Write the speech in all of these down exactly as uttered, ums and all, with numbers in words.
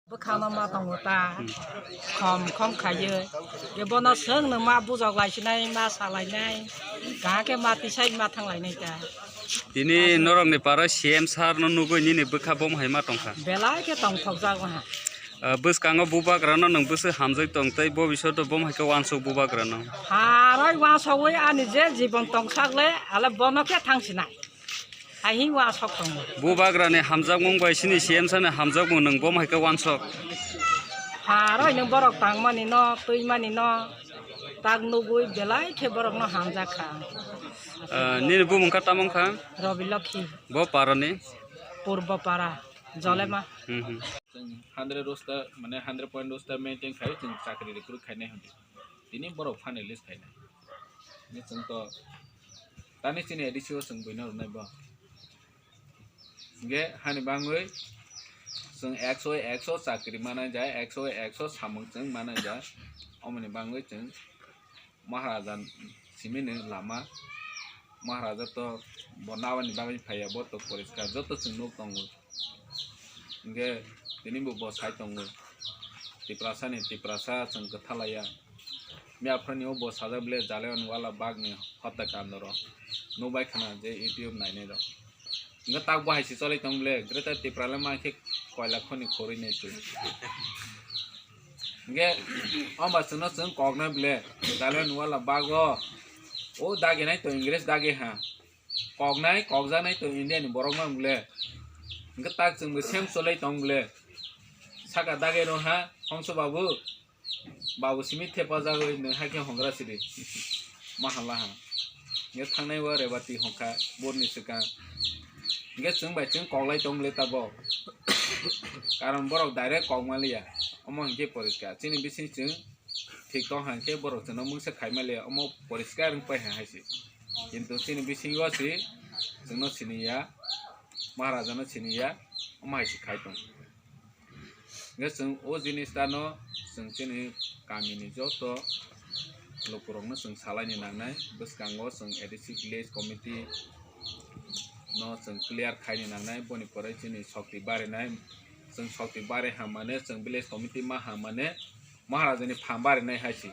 Bwkhano ma tongo ta, khom khom khayo. Ebono swngno ma bujok laisinai, ma salainai, kaham khe ma tisai ma thanglainai ta. Tini norokni paro C M sir no nugwi nini bwkha bom hai ma tongkha. Belai khe tongthokjak waha. Ah, bwskango bubagrano nwng bwswk hamjak tong tei bobishoto bom hai khe wansuk bubagrano. Haroi wansogwi ani je jibon tongsak le ale bono khe thangsinai. Hai hinwi asok tongo. Bubagrani hamjakmung bai sini C M sani hamjakmung nwng bom hai khe wansok. Haroi nwng borok tangmani no, twimani no, tak nugwi belai khe borokno hamjak kha. Ah, nini bumung kha tamo wngkha? Robi Lokhi. Bo parani? Purbo Para, Jolema. Hmm, hmm. Chwng hundred roster, mane hundred point roster maintain khai chwng chakri recruit khainai hwnwi. Tini borok finalist khainai. Ni chwng to tani chini A D C o chwng buino rwnai bo. Hingke hani bangwi chwng ekso ekso chakri manai ja, ekso ekso samung chwng manai ja. Omoni bangwi chwng Maharaja simini lama, Maharaja to bo nabani bagwi phaiya, bo to poriskar joto chwng nuk tongo. Hingke tini bo bo sai tongo, Tiprasa ni Tiprasa chwng kwthalaiya. Miyaphani o bo sajak bile Jalianwala Bagh ni hotya kando rok nukbai khna je YouTube nainai rok. Hingke tak bo hai se cholai tong bile, Greater Tipra le ma khe koila khoni khorwi nai tu. Hingke, omba chwngno chwng koknai bile, Jalianwala Bagh o, o daginai to English dagi ha. Koknai, kokjaknai to India ni borok mang bile. Hingke tak chwng bo sem cholai tong bile. Saka dagi rw ha, Hongso babu, babu simi thepajagwi nwng hai khe hongra sidi. Mahala ha. Hingke thangnai o Rebati hongkha, borni swkang. Hingke chwng bai chwng koklai tong bile tabok. Karon borok direct kok maliya. Omo hingke poriskar. Chini bising chwng thik tong hang khe borok chwngno mungsa khai maliya, omo poriskar wng pai ha hai se. Kintu chini bisingo se chwngno siniya, Maharaja no siniya, omo hai se khai tong. Hingke chwng o jinis ta no chwng chini kami ni joto lukurok no chwng salai ni nangnai, bwskango chwng A D C village committee no chwng clear khai ni nangnai, boni pore chini shokti barinai, chwng shokti bari ham mane, chwng village committee ma ham mane, Maharaja ni phan barinai hai se.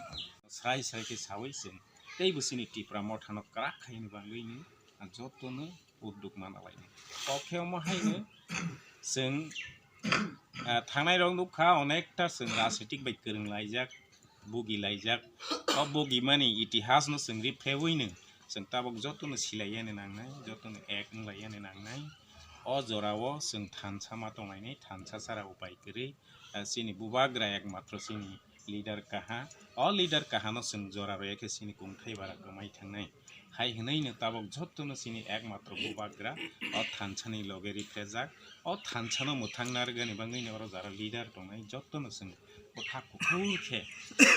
Srai srai khe saui chwng tei bo chini Tipra Motha no kwrak khai ni bagwi no joto no udduk mana lainai. Kok khe omo hai no chwng, ah, thangnai rok nuk kha, onekta chwng rajnitik bai kwrwng laijak, bugi laijak. O bugi mani itihas no chwng ripheui no chwng tabok joto no silai yani nangnai, joto no ek wng lai yani nangnai. O jora o chwng thansa ma tong lainai, thansa sara upai kwrwi. Ah, chini bubagra ekmatro chini leader kaha. O leader kaha no chwng jora rwya khe chini kungthai bara kwmai thangnai. Hai hwnwi no tabok joto no chini ekmatro bubagra o thansa ni loge riphejak. O thansa no mwthang narwgani bagwi no oro jara leader tongnai joto no chwng bwkha kuphur khe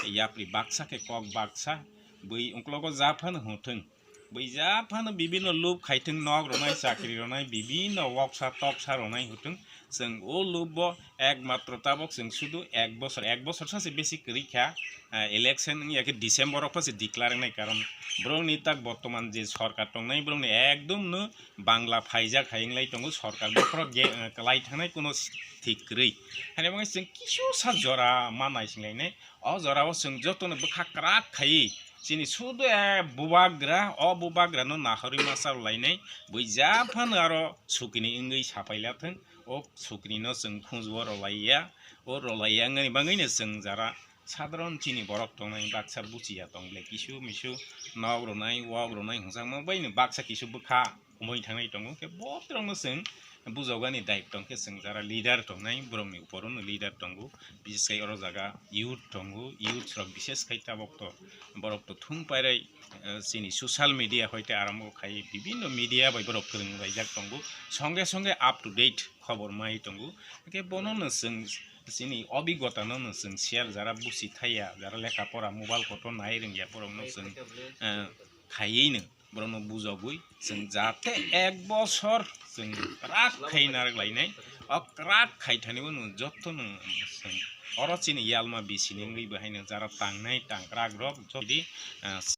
yapri baksa khe kok baksa bui uklogo ja phano hwnthwng. Buija phano bibinno lub khaithwng, nok rwnai, chakri rwnai, bibinno woksa toksa rwnai hwtwng. Chwng o lub bo ekmatro tabok chwng sudu ek bosor, ek bosor sa se besi kwrwi kha, ah, election wngya khe December o pha se declare wngnai, karon borokni tak bortoman je sorkar tongnai borokni ekdom no bangla phaijak hai wnglai tongo, sorkar bokhorok ge, ah, kwlai thangnai kuno thik kwrwi. Hani bagwi chwng kisu sa jora ma naisinglainai. O jora o chwng joto no bwkha kwrak khaiwi chini sudu, eh, bubagra, o bubagra no nahorwi ma chao lainai, buija phano aro sukini wngwi sapai la thwng, o sukini no chwng khunju o rw lai ya, o rw lai ya wngani bagwi no chwng jara sadharon chini borok tongnai baksa buchi ya tong ble kisu misu nok rwnai, wok rwnai hwnjakma bai no baksa kisu bwkha umui thangnai tongo, khe botrok no chwng bujogani daitw tong khe chwng jara leader tongnai, borokni upor o no leader tongo, bises khai oro jaga youth tongo, youth rok bises khai tabok to borok to thung pairai, eh, chini social media hoite arambo khai bibinno media bai borok kwrwng laijak tongo, songe songe up to date khobor mai tongo, khe bono no chwng chini obigota no no chwng share, jara busi thaiya, jara lekha pora mobile kotor nai rwngya borok no chwng, eh, khaiwi no. Borokno bujogwi chwng jate ek bosor chwng kwrak khai narwk lainai. O kwrak khai thani bo nwng joto nwng chwng oro chini yalma bisini wngwi bo haino jara tangnai tangkrak rok jodi, ah,